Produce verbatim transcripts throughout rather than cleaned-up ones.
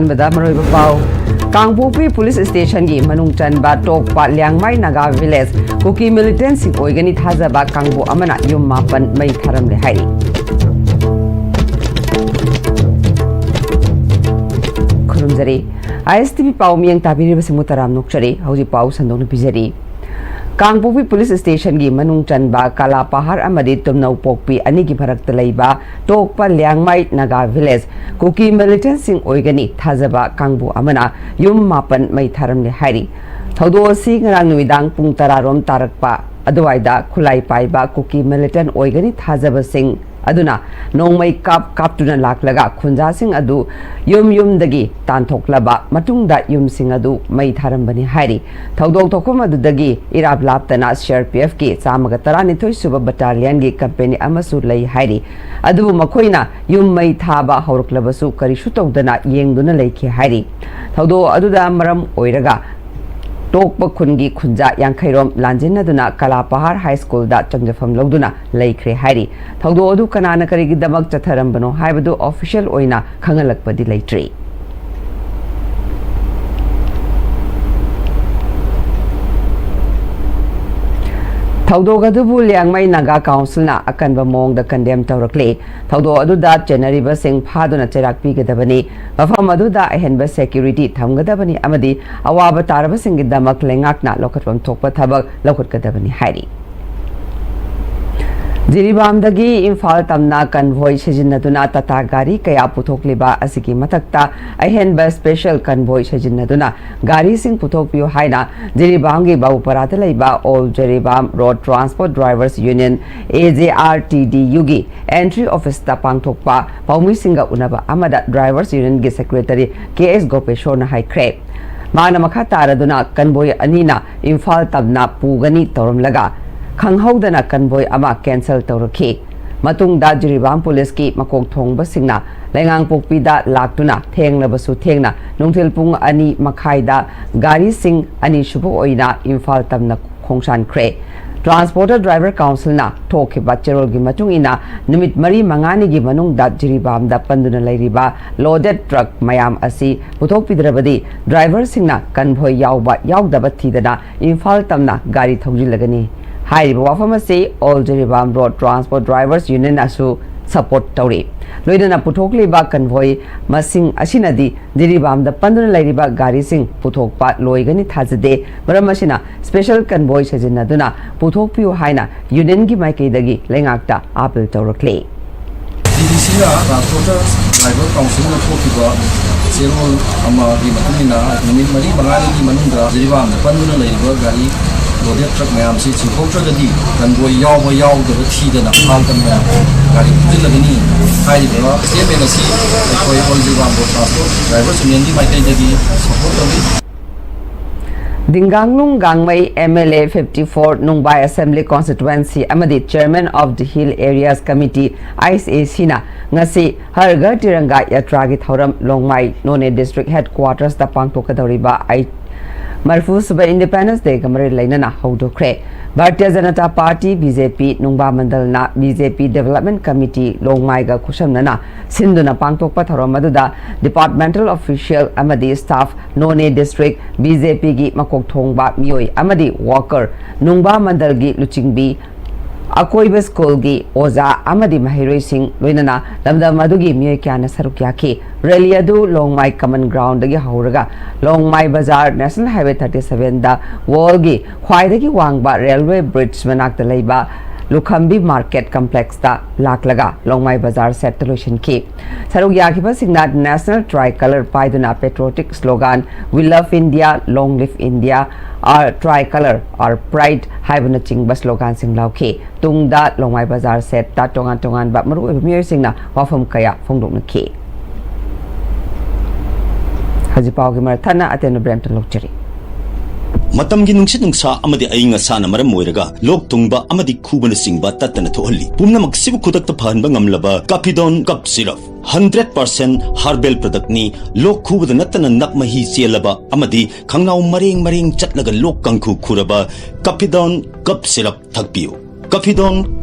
ꯕꯗ ꯃꯔꯨꯑꯣꯏꯕ ꯄꯥꯎ꯫ ꯀꯥꯡꯄꯣꯛꯄꯤ ꯄꯨꯂꯤꯁ ꯁ꯭ꯇꯦꯁꯟꯒꯤ ꯃꯅꯨꯡ ꯆꯟꯕ ꯇꯣꯛꯄ ꯂꯤꯌꯥꯡꯃꯥꯏ ꯅꯥꯒꯥ ꯚꯤꯂꯦꯖ ꯀꯨꯀꯤ ꯃꯤꯂꯤꯇꯦꯟꯠꯁꯤꯡ ꯑꯣꯏꯒꯅꯤ ꯊꯥꯖꯕ ꯀꯥꯡꯕꯨ ꯑꯃꯅ ꯌꯨꯝ ꯃꯥꯄꯟ ꯃꯩ ꯊꯥꯔꯝꯂꯦ ꯍꯥꯏꯔꯤ꯫ ꯈꯨꯔꯨꯝꯖꯔꯤ꯫ ISTV ꯄꯥꯎ ꯃꯤꯌꯦꯡ ꯇꯥꯕꯤꯔꯤꯕꯁꯤꯡꯕꯨ ꯇꯔꯥꯝ ꯅꯣꯛꯆꯔꯤ꯫ ꯍꯧꯖꯤꯛ ꯄꯥꯎ ꯁꯟꯗꯣꯛꯅ ꯄꯤꯖꯔꯤ꯫ ꯀꯥꯡꯄꯣꯛꯄꯤ ꯄꯨꯂꯤꯁ ꯁ꯭ꯇꯦꯁꯟꯒꯤ ꯃꯅꯨꯡ ꯆꯟꯕ ꯀꯂꯥꯄꯍꯥꯔ ꯑꯃꯗꯤ ꯇꯨꯝꯅꯧꯄꯣꯛꯄꯤ ꯑꯅꯤꯒꯤ ꯃꯔꯛꯇ ꯂꯩꯕ ꯇꯣꯛꯄ ꯂꯤꯌꯥꯡꯃꯥꯏ ꯅꯥꯒꯥ ꯚꯤꯂꯦꯖ ꯀꯨꯀꯤ ꯃꯤꯂꯤꯇꯦꯟꯠꯁꯤꯡ ꯑꯣꯏꯒꯅꯤ ꯊꯥꯖꯕ ꯀꯥꯡꯕꯨ ꯑꯃꯅ ꯌꯨꯝ ꯃꯥꯄꯟ ꯃꯩ ꯊꯥꯔꯝꯂꯦ ꯍꯥꯏꯔꯤ꯫ ꯊꯧꯗꯣꯛ ꯑꯁꯤ ꯉꯔꯥꯡ ꯅꯨꯃꯤꯗꯥꯡ ꯄꯨꯡ ꯇꯔꯥ ꯔꯣꯝ ꯇꯥꯔꯛꯄ ꯑꯗꯨꯋꯥꯏꯗ ꯈꯨꯠꯂꯥꯏ ꯄꯥꯏꯕ ꯀꯨꯀꯤ ꯃꯤꯂꯤꯇꯦꯟꯠ ꯑꯣꯏꯒꯅꯤ ꯊꯥꯖꯕꯁꯤꯡ ꯑꯗꯨꯅ ꯅꯣꯡꯃꯩ ꯀꯥꯞ ꯀꯥꯞꯇꯨꯅ ꯂꯥꯛꯂꯒ ꯈꯨꯟꯖꯥꯁꯤꯡ ꯑꯗꯨ ꯌꯨꯝ ꯌꯨꯝꯗꯒꯤ ꯇꯥꯟꯊꯣꯛꯂꯕ ꯃꯇꯨꯡꯗ ꯌꯨꯝꯁꯤꯡ ꯑꯗꯨ ꯃꯩ ꯊꯥꯔꯝꯕꯅꯤ ꯍꯥꯏꯔꯤ꯫ ꯊꯧꯗꯣꯛ ꯊꯣꯛꯐꯝ ꯑꯗꯨꯗꯒꯤ ꯏꯔꯥꯞ ꯂꯥꯞꯇꯅ CRPFꯀꯤ ꯆꯥꯝꯃꯒ ꯇꯔꯥꯅꯤꯊꯣꯏ ꯁꯨꯕ ꯕꯠꯇꯥꯂꯤꯌꯟꯒꯤ ꯀꯝꯄꯦꯅꯤ ꯑꯃꯁꯨ ꯂꯩ ꯍꯥꯏꯔꯤ꯫ ꯑꯗꯨꯕꯨ ꯃꯈꯣꯏꯅ ꯌꯨꯝ ꯃꯩ ꯊꯥꯕ ꯍꯧꯔꯛꯂꯕꯁꯨ ꯀꯔꯤꯁꯨ ꯇꯧꯗꯅ ꯌꯦꯡꯗꯨꯅ ꯂꯩꯈꯤ ꯍꯥꯏꯔꯤ꯫ ꯊꯧꯗꯣꯛ ꯑꯗꯨꯗ ꯃꯔꯝ ꯑꯣꯏꯔꯒ ꯇꯣꯛꯄ ꯈꯨꯟꯒꯤ ꯈꯨꯟꯖꯥ ꯌꯥꯡꯈꯩꯔꯣꯝ ꯂꯥꯟꯖꯤꯟꯅꯗꯨꯅ ꯀꯂꯥꯄꯍꯥꯔ ꯍꯥꯏ ꯁ꯭ꯀꯨꯜꯗ ꯆꯪꯖꯐꯝ ꯂꯧꯗꯨꯅ ꯂꯩꯈ꯭ꯔꯦ ꯍꯥꯏꯔꯤ꯫ ꯊꯧꯗꯣꯛ ꯑꯗꯨ ꯀꯅꯥꯅ ꯀꯔꯤꯒꯤꯗꯃꯛ ꯆꯠꯊꯔꯝꯕꯅꯣ ꯍꯥꯏꯕꯗꯨ ꯑꯣꯐꯤꯁꯤꯌꯦꯜ ꯑꯣꯏꯅ ꯈꯪꯍꯜꯂꯛꯄꯗꯤ ꯂꯩꯇ꯭ꯔꯤ꯫ ꯊꯧꯗꯣꯛ ꯑꯗꯨꯕꯨ ꯂꯤꯌꯥꯡꯃꯩ ꯅꯥꯒꯥ ꯀꯥꯎꯟꯁꯤꯜꯅ ꯑꯀꯟꯕ ꯃꯑꯣꯡꯗ ꯀꯟꯗꯦꯝ ꯇꯧꯔꯛꯂꯤ꯫ ꯊꯧꯗꯣꯛ ꯑꯗꯨꯗ ꯆꯦꯟꯅꯔꯤꯕꯁꯤꯡ ꯐꯥꯗꯨꯅ ꯆꯩꯔꯥꯛ ꯄꯤꯒꯗꯕꯅꯤ꯫ ꯃꯐꯝ ꯑꯗꯨꯗ ꯑꯍꯦꯟꯕ ꯁꯦꯀ꯭ꯌꯨꯔꯤꯇꯤ ꯊꯝꯒꯗꯕꯅꯤ ꯑꯃꯗꯤ ꯑꯋꯥꯕ ꯇꯥꯔꯕꯁꯤꯡꯒꯤꯗꯃꯛ ꯂꯩꯉꯥꯛꯅ ꯂꯧꯈꯠꯐꯝ ꯊꯣꯛꯄ ꯊꯕꯛ ꯂꯧꯈꯠꯀꯗꯕꯅꯤ ꯍꯥꯏꯔꯤ꯫ ꯖꯤꯔꯤꯕꯥꯝꯗꯒꯤ ꯏꯝꯐꯥꯜ ꯇꯝꯅ ꯀꯟꯚꯣꯏ ꯁꯤꯖꯤꯟꯅꯗꯨꯅ ꯇꯥꯇꯥ ꯒꯥꯔꯤ ꯀꯌꯥ ꯄꯨꯊꯣꯛꯂꯤꯕ ꯑꯁꯤꯒꯤ ꯃꯊꯛꯇ ꯑꯍꯦꯟꯕ ꯁ꯭ꯄꯦꯁꯦꯜ ꯀꯟꯚꯣꯏ ꯁꯤꯖꯤꯟꯅꯗꯨꯅ ꯒꯥꯔꯤꯁꯤꯡ ꯄꯨꯊꯣꯛꯄꯤꯌꯨ ꯍꯥꯏꯅ ꯖꯤꯔꯤꯕꯥꯝꯒꯤ ꯕꯥꯕꯨꯄꯔꯥꯗ ꯂꯩꯕ All Jiribam Road Transport Drivers Union, AJRTDUꯒꯤ ꯑꯦꯟꯇ꯭ꯔꯤ ꯑꯣꯐꯤꯁꯇ ꯄꯥꯡꯊꯣꯛꯄ ꯄꯥꯎꯃꯤꯁꯤꯡꯒ ꯎꯅꯕ ꯑꯃꯗ ꯗ꯭ꯔꯥꯏꯚꯔꯁ ꯌꯨꯅꯤꯌꯟꯒꯤ ꯁꯦꯀ꯭ꯔꯦꯇꯔꯤ ꯀꯦ ꯑꯦꯁ ꯒꯣꯄꯦꯁꯣꯔꯅ ꯍꯥꯏꯈ꯭ꯔꯦ꯫ ꯃꯥꯅ ꯃꯈꯥ ꯇꯥꯔꯗꯨꯅ ꯀꯟꯚꯣꯏ ꯑꯅꯤꯅ ꯏꯝꯐꯥꯜ ꯇꯝꯅ ꯄꯨꯒꯅꯤ ꯇꯧꯔꯝꯂꯒ ꯈꯪꯍꯧꯗꯅ ꯀꯟꯚꯣꯏ ꯑꯃ ꯀꯦꯟꯁꯦꯜ ꯇꯧꯔꯛꯈꯤ꯫ ꯃꯇꯨꯡꯗ ꯖꯤꯔꯤꯕꯥꯝ ꯄꯨꯂꯤꯁꯀꯤ ꯃꯀꯣꯛ ꯊꯣꯡꯕꯁꯤꯡꯅ ꯂꯩꯉꯥꯡꯄꯣꯛꯄꯤꯗ ꯂꯥꯛꯇꯨꯅ ꯊꯦꯡꯂꯕꯁꯨ ꯊꯦꯡꯅ ꯅꯨꯡꯊꯤꯜ ꯄꯨꯡ ꯑꯅꯤ ꯃꯈꯥꯏꯗ ꯒꯥꯔꯤꯁꯤꯡ ꯑꯅꯤꯁꯨꯕ ꯑꯣꯏꯅ ꯏꯝꯐꯥꯜ ꯇꯝꯅ ꯈꯣꯡꯁꯥꯟꯈ꯭ꯔꯦ꯫ Transporter Driver Councilꯅ ꯊꯣꯛꯈꯤꯕ ꯆꯦꯔꯣꯜꯒꯤ ꯃꯇꯨꯡ ꯏꯟꯅ, ꯅꯨꯃꯤꯠ ꯃꯔꯤ ꯃꯉꯥꯅꯤꯒꯤ ꯃꯅꯨꯡꯗ ꯖꯤꯔꯤꯕꯥꯝꯗ ꯄꯟꯗꯨꯅ ꯂꯩꯔꯤꯕ loaded truck ꯃꯌꯥꯝ ꯑꯁꯤ ꯄꯨꯊꯣꯛꯄꯤꯗ꯭ꯔꯕꯗꯤ driverꯁꯤꯡꯅ convoy ꯌꯥꯎꯕ ꯌꯥꯎꯗꯕ ꯊꯤꯗꯅ ꯏꯝꯐꯥꯜ ꯇꯝꯅ ꯒꯥꯔꯤ ꯊꯧꯖꯤꯜꯂꯒꯅꯤ꯫ ꯍꯥꯏꯔꯤꯕ ꯋꯥꯐꯝ ꯑꯁꯤ All Jiribam Road Transport Drivers Unionꯅꯁꯨ support ꯇꯧꯔꯤ꯫ ꯂꯣꯏꯅꯅ ꯄꯨꯊꯣꯛꯂꯤꯕ convoy ꯃꯁꯤꯡ ꯑꯁꯤꯅꯗꯤ ꯖꯤꯔꯤꯕꯥꯝꯗ ꯄꯟꯗꯨꯅ ꯂꯩꯔꯤꯕ ꯒꯥꯔꯤꯁꯤꯡ ꯄꯨꯊꯣꯛꯄ ꯂꯣꯏꯒꯅꯤ ꯊꯥꯖꯗꯦ꯫ ꯃꯔꯝ ꯑꯁꯤꯅ special convoy ꯁꯤꯖꯤꯟꯅꯗꯨꯅ ꯄꯨꯊꯣꯛꯄꯤꯌꯨ ꯍꯥꯏꯅ unionꯒꯤ ꯃꯥꯏꯀꯩꯗꯒꯤ ꯂꯩꯉꯥꯛꯇ appeal ꯇꯧꯔꯛꯂꯤ꯫ ꯗꯤ ꯗꯤ ꯁꯤꯅ Transporter Driver Councilꯅ ꯊꯣꯛꯈꯤꯕ ꯆꯦꯔꯣꯜ ꯑꯃꯒꯤ ꯃꯇꯨꯡ ꯏꯟꯅ ꯅꯨꯃꯤꯠ ꯃꯔꯤ ꯃꯉꯥꯅꯤꯒꯤ ꯃꯅꯨꯡꯗ ꯖꯤꯔꯤꯕꯥꯝꯗ ꯄꯟꯗꯨꯅ ꯂꯩꯔꯤꯕ ꯒꯥꯔꯤ loaded truck ꯃꯌꯥꯝꯁꯤ ꯆꯤꯡꯊꯣꯛꯇ꯭ꯔꯒꯗꯤ convoy ꯌꯥꯎꯕ ꯌꯥꯎꯗꯕ ꯊꯤꯗꯅ ꯏꯝꯐꯥꯜ ꯇꯝꯅ ꯒꯥꯔꯤ ꯊꯧꯖꯤꯜꯂꯒꯅꯤ ꯍꯥꯏꯔꯤꯕ statement ꯑꯁꯤ ꯑꯩꯈꯣꯏ All Jiribam Road Transport Drivers Unionꯒꯤ ꯃꯥꯏꯀꯩꯗꯒꯤ support ꯇꯧꯏ꯫ ꯗꯤꯡꯒꯥꯡꯂꯨꯡ ꯒꯥꯡꯃꯩ, M L A fifty four, ꯅꯨꯡꯕꯥꯏ Assembly Constituency ꯑꯃꯗꯤ Chairman of the Hill Areas Committee, I S A Cꯅ ꯉꯁꯤ ꯍꯔ ꯘꯔ ꯇꯤꯔꯪꯒꯥ ꯌꯥꯇ꯭ꯔꯥꯒꯤ ꯊꯧꯔꯝ ꯂꯣꯡꯃꯥꯏ ꯅꯣꯅꯦ District Headquartersꯇ ꯄꯥꯡꯊꯣꯛꯀꯗꯧꯔꯤꯕ ꯑꯩ ꯃꯔꯤꯐꯨ ꯁꯨꯕ Independence Dayꯒ ꯃꯔꯤ ꯂꯩꯅꯅ ꯍꯧꯗꯣꯛꯈ꯭ꯔꯦ꯫ Bharatiya Janata party, B J P, ꯅꯨꯡꯕꯥ ꯃꯟꯗꯜꯅ B J P Development Committee ꯂꯣꯡꯃꯥꯏꯒ ꯈꯨꯠꯁꯝꯅꯅ ꯁꯤꯟꯗꯨꯅ ꯄꯥꯡꯊꯣꯛꯄ ꯊꯧꯔꯝ ꯑꯗꯨꯗ departmental official ꯑꯃꯗꯤ staff, ꯅꯣꯅꯦ District B J Pꯒꯤ ꯃꯀꯣꯛ ꯊꯣꯡꯕ ꯃꯤꯑꯣꯏ ꯑꯃꯗꯤ worker, ꯅꯨꯡꯕꯥ ꯃꯟꯗꯜꯒꯤ ꯂꯨꯆꯤꯡꯕꯤ, ꯑꯀꯣꯏꯕ ꯁ꯭ꯀꯨꯜꯒꯤ ꯑꯣꯖꯥ ꯑꯃꯗꯤ ꯃꯍꯩꯔꯣꯏꯁꯤꯡ, ꯂꯣꯏꯅꯅ ꯂꯝꯗꯝ ꯑꯗꯨꯒꯤ ꯃꯤꯑꯣꯏ ꯀꯌꯥꯅ ꯁꯔꯨꯛ ꯌꯥꯈꯤ꯫ Rally ꯑꯗꯨ ꯂꯣꯡꯃꯥꯏ Common Groundꯗꯒꯤ ꯍꯧꯔꯒ ꯂꯣꯡꯃꯥꯏ ꯕꯖꯥꯔ, National Highway thirty sevenꯗ Worldꯒꯤ ꯈ꯭ꯋꯥꯏꯗꯒꯤ ꯋꯥꯡꯕ railway bridge ꯃꯅꯥꯛꯇ ꯂꯩꯕ ꯂꯨꯈꯝꯕꯤ Market Complexꯇ ꯂꯥꯛꯂꯒ ꯂꯣꯡꯃꯥꯏ ꯕꯖꯥꯔ ꯁꯦꯠꯇ ꯂꯣꯏꯁꯤꯟꯈꯤ꯫ ꯁꯔꯨꯛ ꯌꯥꯈꯤꯕꯁꯤꯡꯅ National Tricolor ꯄꯥꯏꯗꯨꯅ patriotic slogan, "We love India, long live India, our Tricolor, our pride" ꯍꯥꯏꯕꯅꯆꯤꯡꯕ sloganꯁꯤꯡ ꯂꯥꯎꯈꯤ꯫ ꯇꯨꯡꯗ ꯂꯣꯡꯃꯥꯏ ꯕꯖꯥꯔ ꯁꯦꯠꯇ ꯇꯣꯉꯥꯟ ꯇꯣꯉꯥꯟꯕ ꯃꯔꯨꯑꯣꯏꯕ ꯃꯤꯑꯣꯏꯁꯤꯡꯅ ꯋꯥꯐꯝ ꯀꯌꯥ ꯐꯣꯡꯗꯣꯛꯅꯈꯤ꯫ ꯍꯧꯖꯤꯛ ꯄꯥꯎꯒꯤ ꯃꯔꯛ ꯊꯠꯅ ꯑꯇꯦꯟꯕ break ꯑꯃꯇ ꯂꯧꯖꯔꯤ꯫ ꯃꯇꯝꯒꯤ ꯅꯨꯡꯁꯤꯠ ꯅꯨꯡꯁꯥ ꯑꯃꯗꯤ ꯑꯏꯪ ꯑꯁꯥꯅ ꯃꯔꯝ ꯑꯣꯏꯔꯒ ꯂꯣꯛ ꯊꯨꯡꯕ ꯑꯃꯗꯤ ꯈꯨꯕꯅꯆꯤꯡꯕ ꯇꯠꯇꯅ ꯊꯣꯛꯍꯜꯂꯤ꯫ ꯄꯨꯝꯅꯃꯛꯁꯤꯕꯨ ꯈꯨꯗꯛꯇ ꯐꯍꯟꯕ ꯉꯝꯂꯕ ꯀꯥꯐꯤꯗꯣꯟ ꯀꯞ ꯁꯤꯔꯞ, ꯍꯟꯗ꯭ꯔꯦꯠ ꯄꯥꯔꯁꯦꯟ ꯍꯥꯔꯕꯦꯜ ꯄ꯭ꯔꯗꯛꯅꯤ꯫ ꯂꯣꯛ ꯈꯨꯕꯗ ꯅꯠꯇꯅ ꯅꯞ ꯃꯍꯤ ꯆꯦꯜꯂꯕ ꯑꯃꯗꯤ ꯈꯪꯅꯥꯎ ꯃꯔꯦꯡ ꯃꯔꯦꯡ ꯆꯠꯂꯒ ꯂꯣꯛ ꯀꯥꯡꯈꯨ ꯈꯨꯔꯕ ꯀꯥꯐꯤꯗꯣꯟ ꯀꯞ ꯁꯤꯔꯞ ꯊꯛꯄꯤꯌꯨ꯫ ꯀꯥꯐꯤꯗꯣꯟ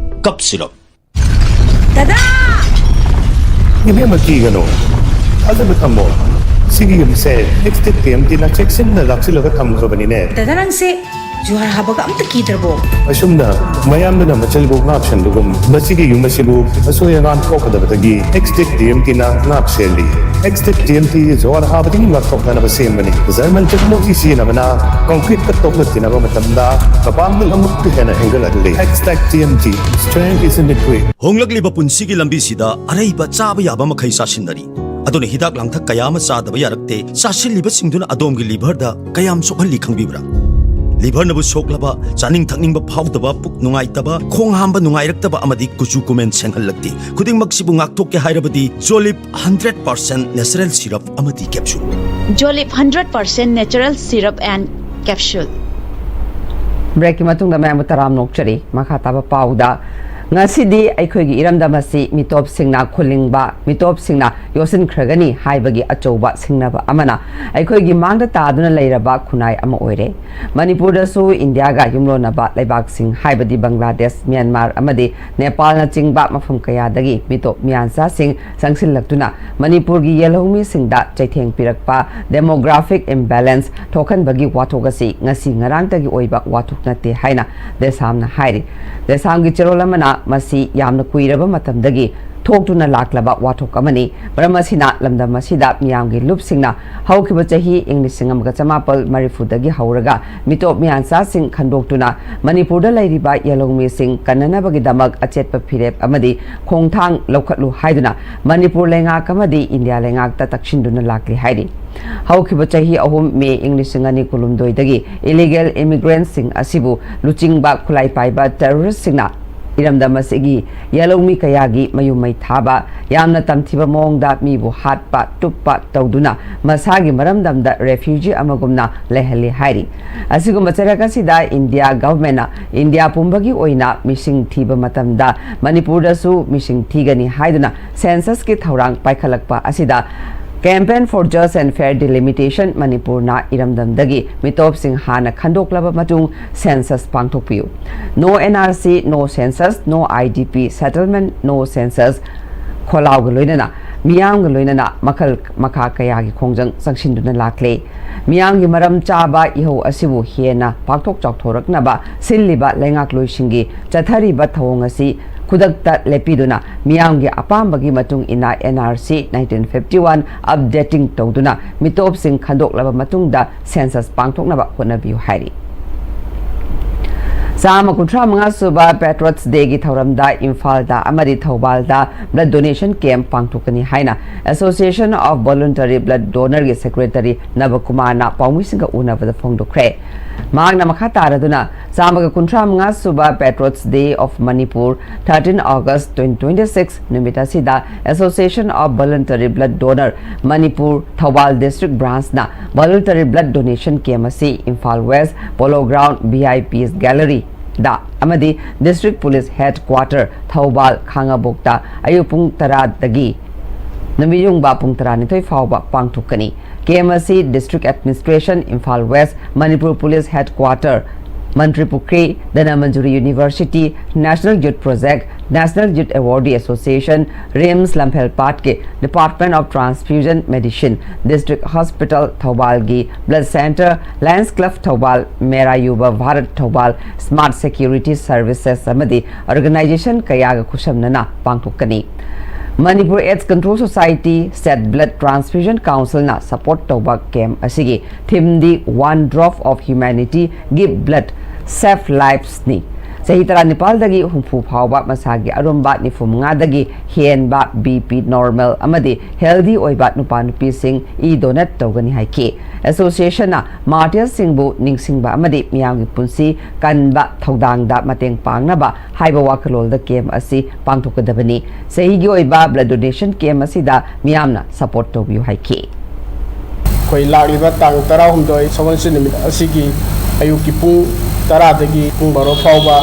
ꯀꯞ ꯁꯤꯔꯞ꯫ ꯗꯗꯥ! ꯏꯕꯦꯝꯃ, ꯀꯤꯒꯅꯨ, ꯊꯥꯖꯕ ꯊꯝꯃꯣ꯫ ꯁꯤꯒꯤ ꯌꯨꯝꯁꯦ ꯑꯦꯛꯁꯇꯦꯛ ꯇꯤ ꯑꯦꯝ ꯇꯤꯅ ꯆꯦꯛꯁꯤꯟꯅ ꯂꯥꯛꯁꯤꯜꯂꯒ ꯊꯝꯈ꯭ꯔꯕꯅꯤꯅꯦ꯫ ꯗꯗꯥ, ꯅꯪꯁꯦ ꯖꯨꯍꯥꯔ ꯍꯥꯕꯒ ꯑꯝꯇ ꯀꯤꯗ꯭ꯔꯕꯣ? ꯑꯁꯨꯝꯅ ꯃꯌꯥꯝꯗꯨꯅ ꯃꯆꯜꯕꯨ ꯉꯥꯛ ꯁꯦꯟꯕꯒꯨꯝ, ꯃꯁꯤꯒꯤ ꯌꯨꯝ ꯑꯁꯤꯕꯨ ꯑꯁꯣꯏ ꯑꯉꯥꯝ ꯊꯣꯛꯀꯗꯕꯗꯒꯤ ꯑꯦꯛꯁꯇꯦꯛ ꯇꯤ ꯑꯦꯝ ꯇꯤꯅ ꯉꯥꯛ ꯁꯦꯜꯂꯤ꯫ ꯑꯦꯛꯁꯇꯦꯛ ꯇꯤ ꯑꯦꯝ ꯇꯤ ꯖꯨꯍꯥꯔ ꯍꯥꯕꯗꯒꯤ ꯉꯥꯛꯊꯣꯛꯅꯅꯕ ꯁꯦꯝꯕꯅꯤ꯫ ꯖꯔꯃꯟ ꯇꯦꯛꯅꯣꯂꯣꯖꯤ ꯁꯤꯖꯤꯟꯅꯕꯅ ꯀꯪꯀ꯭ꯔꯤꯠꯀ ꯇꯣꯛꯅ ꯇꯤꯟꯅꯕ ꯃꯇꯝꯗ ꯃꯄꯥꯡꯒꯜ ꯑꯃꯨꯛꯀ ꯍꯦꯟꯅ ꯍꯦꯟꯒꯠꯍꯜꯂꯤ꯫ ꯑꯦꯛꯁꯇꯦꯛ T M T, strength is in the grit. ꯍꯣꯡꯂꯛꯂꯤꯕ ꯄꯨꯟꯁꯤꯒꯤ ꯂꯝꯕꯤꯁꯤꯗ ꯑꯔꯩꯕ ꯆꯥꯕ ꯌꯥꯕ ꯃꯈꯩ ꯆꯥꯁꯤꯟꯅꯔꯤ꯫ ꯑꯗꯨꯅ ꯍꯤꯗꯥꯛ ꯂꯥꯡꯊꯛ ꯀꯌꯥ ꯑꯃ ꯆꯥꯗꯕ ꯌꯥꯔꯛꯇꯦ꯫ ꯆꯥꯁꯤꯜꯂꯤꯕꯁꯤꯡꯗꯨꯅ ꯑꯗꯣꯝꯒꯤ ꯂꯤꯚꯔꯗ ꯀꯌꯥꯝ ꯁꯣꯛꯍꯜꯂꯤ ꯈꯪꯕꯤꯕ꯭ꯔꯥ? ꯂꯤꯚꯔꯅꯕꯨ ꯁꯣꯛꯂꯕ, ꯆꯥꯅꯤꯡ ꯊꯛꯅꯤꯡꯕ ꯐꯥꯎꯗꯕ, ꯄꯨꯛ ꯅꯨꯡꯉꯥꯏꯇꯕ, ꯈꯣꯡ ꯍꯥꯝꯕ ꯅꯨꯡꯉꯥꯏꯔꯛꯇꯕ ꯑꯃꯗꯤ ꯀꯨꯆꯨ ꯀꯨꯃꯦꯟ ꯁꯦꯡꯍꯜꯂꯛꯇꯦ꯫ ꯈꯨꯗꯤꯡꯃꯛꯁꯤꯕꯨ ꯉꯥꯛꯊꯣꯛꯀꯦ ꯍꯥꯏꯔꯕꯗꯤ ꯖꯣꯂꯤꯞ ꯍꯟꯗ꯭ꯔꯦꯠ ꯄꯥꯔꯁꯦꯟ ꯅꯦꯆꯔꯦꯜ ꯁꯤꯔꯞ ꯑꯃꯗꯤ capsule. Jolip hundred percent natural syrup and capsule. ꯕ꯭ꯔꯦꯛꯀꯤ ꯃꯇꯨꯡꯗ ꯃꯌꯥꯝꯕꯨ ꯇꯔꯥꯝꯅ ꯑꯣꯛꯆꯔꯤ꯫ ꯃꯈꯥ ꯇꯥꯕ ꯄꯥꯎꯗ, ꯉꯁꯤꯗꯤ ꯑꯩꯈꯣꯏꯒꯤ ꯏꯔꯝꯗꯝ ꯑꯁꯤ ꯃꯤꯇꯣꯞꯁꯤꯡꯅ ꯈꯨꯜꯂꯤꯡꯕ, ꯃꯤꯇꯣꯞꯁꯤꯡꯅ ꯌꯣꯠꯁꯤꯟꯈ꯭ꯔꯒꯅꯤ ꯍꯥꯏꯕꯒꯤ ꯑꯆꯧꯕ ꯁꯤꯡꯅꯕ ꯑꯃꯅ ꯑꯩꯈꯣꯏꯒꯤ ꯃꯥꯡꯗ ꯇꯥꯗꯨꯅ ꯂꯩꯔꯕ ꯈꯨꯟꯅꯥꯏ ꯑꯃ ꯑꯣꯏꯔꯦ꯫ ꯃꯅꯤꯄꯨꯔꯗꯁꯨ ꯏꯟꯗꯤꯌꯥꯒ ꯌꯨꯝꯂꯣꯟꯅꯕ ꯂꯩꯕꯥꯛꯁꯤꯡ ꯍꯥꯏꯕꯗꯤ ꯕꯪꯒ꯭ꯂꯥꯗꯦꯁ, ꯃ꯭ꯌꯥꯟꯃꯥꯔ ꯑꯃꯗꯤ ꯅꯦꯄꯥꯜꯅꯆꯤꯡꯕ ꯃꯐꯝ ꯀꯌꯥꯗꯒꯤ ꯃꯤꯇꯣꯞ ꯃꯤꯌꯥꯟꯆꯥꯁꯤꯡ ꯆꯪꯁꯤꯜꯂꯛꯇꯨꯅ ꯃꯅꯤꯄꯨꯔꯒꯤ ꯌꯦꯜꯍꯧꯃꯤꯁꯤꯡꯗ ꯆꯩꯊꯦꯡ ꯄꯤꯔꯛꯄ demographic imbalance ꯊꯣꯛꯍꯟꯕꯒꯤ ꯋꯥꯊꯣꯛ ꯑꯁꯤ ꯉꯁꯤ ꯉꯔꯥꯡꯇꯒꯤ ꯑꯣꯏꯕ ꯋꯥꯊꯣꯛ ꯅꯠꯇꯦ ꯍꯥꯏꯅ ꯗꯦꯁꯥꯝꯅ ꯍꯥꯏꯔꯤ꯫ ꯗꯦꯁꯥꯝꯒꯤ ꯆꯦꯔꯣꯜ ꯑꯃꯅ ꯃꯁꯤ ꯌꯥꯝꯅ ꯀꯨꯏꯔꯕ ꯃꯇꯝꯗꯒꯤ ꯊꯣꯛꯇꯨꯅ ꯂꯥꯛꯂꯕ ꯋꯥꯊꯣꯛ ꯑꯃꯅꯤ꯫ ꯃꯔꯝ ꯑꯁꯤꯅ ꯂꯝꯗꯝ ꯑꯁꯤꯗ ꯃꯤꯌꯥꯝꯒꯤ ꯂꯨꯞꯁꯤꯡꯅ ꯍꯧꯈꯤꯕ ꯆꯍꯤ ꯏꯪ ꯂꯤꯁꯤꯡ ꯑꯃꯒ ꯆꯃꯥꯄꯜ ꯃꯔꯤꯐꯨꯗꯒꯤ ꯍꯧꯔꯒ ꯃꯤꯇꯣꯞ ꯃꯤꯌꯥꯟꯆꯥꯁꯤꯡ ꯈꯟꯗꯣꯛꯇꯨꯅ ꯃꯅꯤꯄꯨꯔꯗ ꯂꯩꯔꯤꯕ ꯌꯦꯜꯍꯧꯃꯤꯁꯤꯡ ꯀꯟꯅꯅꯕꯒꯤꯗꯃꯛ ꯑꯆꯦꯠꯄ ꯐꯤꯔꯦꯞ ꯑꯃꯗꯤ ꯈꯣꯡꯊꯥꯡ ꯂꯧꯈꯠꯂꯨ ꯍꯥꯏꯗꯨꯅ ꯃꯅꯤꯄꯨꯔ ꯂꯩꯉꯥꯛ ꯑꯃꯗꯤ ꯏꯟꯗꯤꯌꯥ ꯂꯩꯉꯥꯛꯇ ꯇꯛꯁꯤꯟꯗꯨꯅ ꯂꯥꯛꯂꯤ ꯍꯥꯏꯔꯤ꯫ ꯍꯧꯈꯤꯕ ꯆꯍꯤ ꯑꯍꯨꯝ, ꯃꯦ ꯏꯪ ꯂꯤꯁꯤꯡ ꯑꯅꯤ ꯀꯨꯟꯍꯨꯝꯗꯣꯏꯗꯒꯤ illegal immigrantꯁꯤꯡ ꯑꯁꯤꯕꯨ ꯂꯨꯆꯤꯡꯕ ꯈꯨꯠꯂꯥꯏ ꯄꯥꯏꯕ terroristꯁꯤꯡꯅ ꯏꯔꯝꯗꯝ ꯑꯁꯤꯒꯤ ꯌꯦꯜꯍꯧꯃꯤ ꯀꯌꯥꯒꯤ ꯃꯌꯨꯝ ꯃꯩ ꯊꯥꯕ, ꯌꯥꯝꯅ ꯇꯝꯊꯤꯕ ꯃꯑꯣꯡꯗ ꯃꯤꯕꯨ ꯍꯥꯠꯄ, ꯇꯨꯞꯄ ꯇꯧꯗꯨꯅ ꯃꯁꯥꯒꯤ ꯃꯔꯝꯗꯝꯗ refugee ꯑꯃꯒꯨꯝꯅ ꯂꯩꯍꯜꯂꯤ ꯍꯥꯏꯔꯤ꯫ ꯑꯁꯤꯒꯨꯝꯕ ꯆꯩꯔꯛ ꯑꯁꯤꯗ ꯏꯟꯗꯤꯌꯥ ꯒꯚꯔꯟꯃꯦꯟꯠꯅ ꯏꯟꯗꯤꯌꯥ ꯄꯨꯝꯕꯒꯤ ꯑꯣꯏꯅ ꯃꯤꯁꯤꯡ ꯊꯤꯕ ꯃꯇꯝꯗ ꯃꯅꯤꯄꯨꯔꯗꯁꯨ ꯃꯤꯁꯤꯡ ꯊꯤꯒꯅꯤ ꯍꯥꯏꯗꯨꯅ censusꯀꯤ ꯊꯧꯔꯥꯡ ꯄꯥꯏꯈꯠꯂꯛꯄ ꯑꯁꯤꯗ Campaign for Just and Fair Delimitation ꯃꯅꯤꯄꯨꯔꯅ ꯏꯔꯝꯗꯝꯗꯒꯤ ꯃꯤꯇꯣꯞꯁꯤꯡ ꯍꯥꯟꯅ ꯈꯟꯗꯣꯛꯂꯕ ꯃꯇꯨꯡ census ꯄꯥꯡꯊꯣꯛꯄꯤꯌꯨ꯫ No NRC, no census, no IDP settlement, no census ꯈꯣꯜꯂꯥꯎꯒ ꯂꯣꯏꯅꯅ ꯃꯤꯌꯥꯝꯒ ꯂꯣꯏꯅꯅ ꯃꯈꯜ ꯃꯈꯥ ꯀꯌꯥꯒꯤ ꯈꯣꯡꯖꯪ ꯆꯪꯁꯤꯟꯗꯨꯅ ꯂꯥꯛꯂꯦ꯫ ꯃꯤꯌꯥꯝꯒꯤ ꯃꯔꯝ ꯆꯥꯕ ꯏꯍꯧ ꯑꯁꯤꯕꯨ ꯍꯦꯟꯅ ꯄꯥꯛꯊꯣꯛ ꯆꯥꯎꯊꯣꯔꯛꯅꯕ ꯁꯤꯜꯂꯤꯕ ꯂꯩꯉꯥꯛꯂꯣꯏꯁꯤꯡꯒꯤ ꯆꯠꯊꯔꯤꯕ ꯊꯧꯑꯣꯡ ꯑꯁꯤ ꯈꯨꯗꯛꯇ ꯂꯦꯞꯄꯤꯗꯨꯅ ꯃꯤꯌꯥꯝꯒꯤ ꯑꯄꯥꯝꯕꯒꯤ ꯃꯇꯨꯡ ꯏꯟꯅ NRC nineteen fifty one updating ꯇꯧꯗꯨꯅ ꯃꯤꯇꯣꯞꯁꯤꯡ ꯈꯟꯗꯣꯛꯂꯕ ꯃꯇꯨꯡꯗ census ꯄꯥꯡꯊꯣꯛꯅꯕ ꯍꯣꯠꯅꯕꯤꯌꯨ ꯍꯥꯏꯔꯤ꯫ ꯆꯥꯝꯃ ꯀꯨꯟꯊ꯭ꯔꯥ ꯃꯉꯥ ꯁꯨꯕ Patriots Dayꯒꯤ ꯊꯧꯔꯝꯗ ꯏꯝꯐꯥꯜꯗ ꯑꯃꯗꯤ ꯊꯧꯕꯥꯜꯗ blood donation camp ꯄꯥꯡꯊꯣꯛꯀꯅꯤ ꯍꯥꯏꯅ Association of Voluntary Blood Donorꯒꯤ secretary ꯅꯕꯀꯨꯃꯥꯔꯅ ꯄꯥꯎꯃꯤꯁꯤꯡꯒ ꯎꯅꯕꯗ ꯐꯣꯡꯗꯣꯛꯈ꯭ꯔꯦ꯫ ꯃꯍꯥꯛꯅ ꯃꯈꯥ ꯇꯥꯔꯗꯨꯅ ꯆꯥꯝꯃꯒ ꯀꯨꯟꯊ꯭ꯔꯥ ꯃꯉꯥ ꯁꯨꯕ Patriots Day of Manipur, thirteen August twenty twenty six ꯅꯨꯃꯤꯠ ꯑꯁꯤꯗ Association of Voluntary Blood Donor Manipur Thoubal district branchꯅ voluntary blood donation camp ꯑꯁꯤ Imphal West Polo Ground VIPs Galleryꯗ ꯑꯃꯗꯤ District Police Headquarter ꯊꯧꯕꯥꯜ ꯈꯥꯉꯕꯣꯛꯇ ꯑꯌꯨꯛ ꯄꯨꯡ ꯇꯔꯥꯗꯒꯤ ꯅꯨꯃꯤꯠ ꯌꯨꯡꯕ ꯄꯨꯡ ꯇꯔꯥꯅꯤꯊꯣꯏ ꯐꯥꯎꯕ ꯄꯥꯡꯊꯣꯛꯀꯅꯤ꯫ Camp ꯑꯁꯤ District Administration, Imphal West, Manipur Police Headquarter, Mantripukhri, Dhanamanjuri University, National Youth Project, National Youth Awardee Association, RIMS Lamphel Patke, Department of Transfusion Medicine, District Hospital Thoubalꯒꯤ Blood Center, Lions Club Thoubal, Mera Yuva Bharat Thoubal, Smart Security Services ꯑꯃꯗꯤ organization ꯀꯌꯥꯒ ꯈꯨꯠꯁꯝꯅꯅ ꯄꯥꯡꯊꯣꯛꯀꯅꯤ꯫ Manipur AIDS Control Society, State Blood Transfusion Councilꯅ support ꯇꯧꯕ camp ꯑꯁꯤꯒꯤ themeꯗꯤ One Drop of Humanity, Give Blood, Save Livesꯅꯤ꯫ ꯆꯍꯤ ꯇꯔꯥꯅꯤꯄꯥꯜꯗꯒꯤ ꯍꯨꯝꯐꯨ ꯐꯥꯎꯕ ꯃꯁꯥꯒꯤ ꯑꯔꯨꯝꯕ ꯅꯤꯐꯨ ꯃꯉꯥꯗꯒꯤ ꯍꯦꯟꯕ, ꯕꯤ ꯄꯤ ꯅꯣꯔꯃꯦꯜ ꯑꯃꯗꯤ ꯍꯦꯜꯗꯤ ꯑꯣꯏꯕ ꯅꯨꯄꯥ ꯅꯨꯄꯤꯁꯤꯡ ꯏ ꯗꯣꯅꯦꯠ ꯇꯧꯒꯅꯤ ꯍꯥꯏꯈꯤ꯫ ꯑꯦꯁꯣꯁꯤꯌꯦꯁꯟꯅ ꯃꯥꯔꯇꯤꯌꯔꯁꯤꯡꯕꯨ ꯅꯤꯡꯁꯤꯡꯕ ꯑꯃꯗꯤ ꯃꯤꯌꯥꯝꯒꯤ ꯄꯨꯟꯁꯤ ꯀꯟꯕ ꯊꯧꯗꯥꯡꯗ ꯃꯇꯦꯡ ꯄꯥꯡꯅꯕ ꯍꯥꯏꯕ ꯋꯥꯈꯜꯂꯣꯟꯗ ꯀꯦꯝꯞ ꯑꯁꯤ ꯄꯥꯡꯊꯣꯛꯀꯗꯕꯅꯤ꯫ ꯆꯍꯤꯒꯤ ꯑꯣꯏꯕ ꯕ꯭ꯂꯗ ꯗꯣꯅꯦꯁꯟ ꯀꯦꯝꯞ ꯑꯁꯤꯗ ꯃꯤꯌꯥꯝꯅ ꯁꯄꯣꯔꯠ ꯇꯧꯕꯤꯌꯨ ꯍꯥꯏꯈꯤ꯫ ꯑꯩꯈꯣꯏ ꯂꯥꯛꯂꯤꯕ ꯇꯥꯡ ꯇꯔꯥꯍꯨꯝꯗꯣꯏ ꯁꯒꯣꯜꯁꯦꯟ ꯅꯨꯃꯤꯠ ꯑꯁꯤꯒꯤ ꯑꯌꯨꯛꯀꯤ ꯄꯨꯡ ꯇꯔꯥꯗꯒꯤ ꯄꯨꯡ ꯕꯥꯔꯣ ꯐꯥꯎꯕ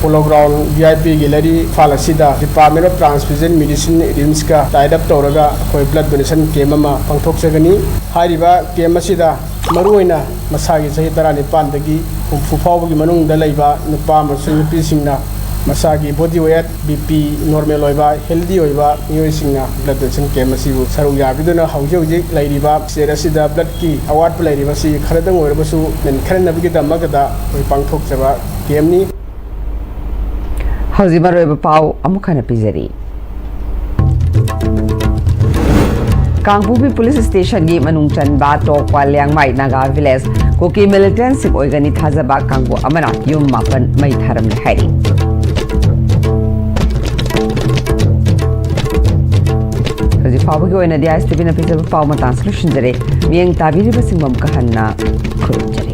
polo ground V I P gallery Imphal ꯑꯁꯤꯗ Department of Transfusion Medicine, ꯔꯤꯝꯁꯀ tie up ꯇꯧꯔꯒ ꯑꯩꯈꯣꯏ ꯕ꯭ꯂꯗ ꯗꯣꯅꯦꯁꯟ ꯀꯦꯝꯞ ꯑꯃ ꯄꯥꯡꯊꯣꯛꯆꯒꯅꯤ꯫ ꯍꯥꯏꯔꯤꯕ ꯀꯦꯝꯞ ꯑꯁꯤꯗ ꯃꯔꯨꯑꯣꯏꯅ ꯃꯁꯥꯒꯤ ꯆꯍꯤ ꯇꯔꯥꯅꯤꯄꯥꯟꯗꯒꯤ ꯍꯨꯝꯐꯨ ꯐꯥꯎꯕꯒꯤ ꯃꯅꯨꯡꯗ ꯂꯩꯕ ꯅꯨꯄꯥ ꯑꯃꯁꯨꯡ ꯅꯨꯄꯤꯁꯤꯡꯅ ꯃꯁꯥꯒꯤ body weight, B P normal ꯑꯣꯏꯕ, ꯍꯦꯜꯗꯤ ꯑꯣꯏꯕ ꯃꯤꯑꯣꯏꯁꯤꯡꯅ ꯕ꯭ꯂꯗ ꯗꯣꯅꯦꯁꯟ ꯀꯦꯝꯞ ꯑꯁꯤꯕꯨ ꯁꯔꯨꯛ ꯌꯥꯕꯤꯗꯨꯅ ꯍꯧꯖꯤꯛ ꯍꯧꯖꯤꯛ ꯂꯩꯔꯤꯕ ꯁ꯭ꯇꯦꯠ ꯑꯁꯤꯗ ꯕ꯭ꯂꯗꯀꯤ ꯑꯋꯥꯠꯄ ꯂꯩꯔꯤꯕꯁꯤ ꯈꯔꯗꯪ ꯑꯣꯏꯔꯕꯁꯨ ꯃꯦꯟꯈꯠꯅꯕꯒꯤꯗꯃꯛꯇ ꯑꯩꯈꯣꯏ ꯄꯥꯡꯊꯣꯛꯆꯕ ꯀꯦꯝꯞꯅꯤ꯫ ꯍꯧꯖꯤꯛ ꯃꯔꯨꯑꯣꯏꯕ ꯄꯥꯎ ꯑꯃꯨꯛ ꯍꯟꯅ ꯄꯤꯖꯔꯤ꯫ ꯀꯥꯡꯄꯣꯛꯄꯤ ꯄꯨꯂꯤꯁ ꯁ꯭ꯇꯦꯁꯟꯒꯤ ꯃꯅꯨꯡ ꯆꯟꯕ ꯇꯣꯛꯄ ꯂꯤꯌꯥꯡꯃꯥꯏ ꯅꯥꯒꯥ ꯚꯤꯂꯦꯖ ꯀꯨꯀꯤ ꯃꯤꯂꯤꯇꯦꯟꯠꯁꯤꯡ ꯑꯣꯏꯒꯅꯤ ꯊꯥꯖꯕ ꯀꯥꯡꯕꯨ ꯑꯃꯅ ꯌꯨꯝ ꯃꯥꯄꯟ ꯃꯩ ꯊꯥꯔꯝꯂꯦ ꯍꯥꯏꯔꯤ꯫ ꯍꯧꯖꯤꯛ ꯐꯥꯎꯕꯒꯤ ꯑꯣꯏꯅꯗꯤ ꯑꯥꯏ ꯑꯦꯁ ꯇꯤ ꯚꯤꯅ ꯄꯤꯖꯕ ꯄꯥꯎ ꯃꯇꯥꯡꯁꯤ ꯂꯣꯏꯁꯤꯟꯖꯔꯦ꯫ ꯃꯤꯠꯌꯦꯡ ꯇꯥꯕꯤꯔꯤꯕꯁꯤꯡꯕꯨ ꯑꯃꯨꯛꯀ ꯍꯟꯅ ꯈꯨꯔꯨꯝꯖꯔꯤ꯫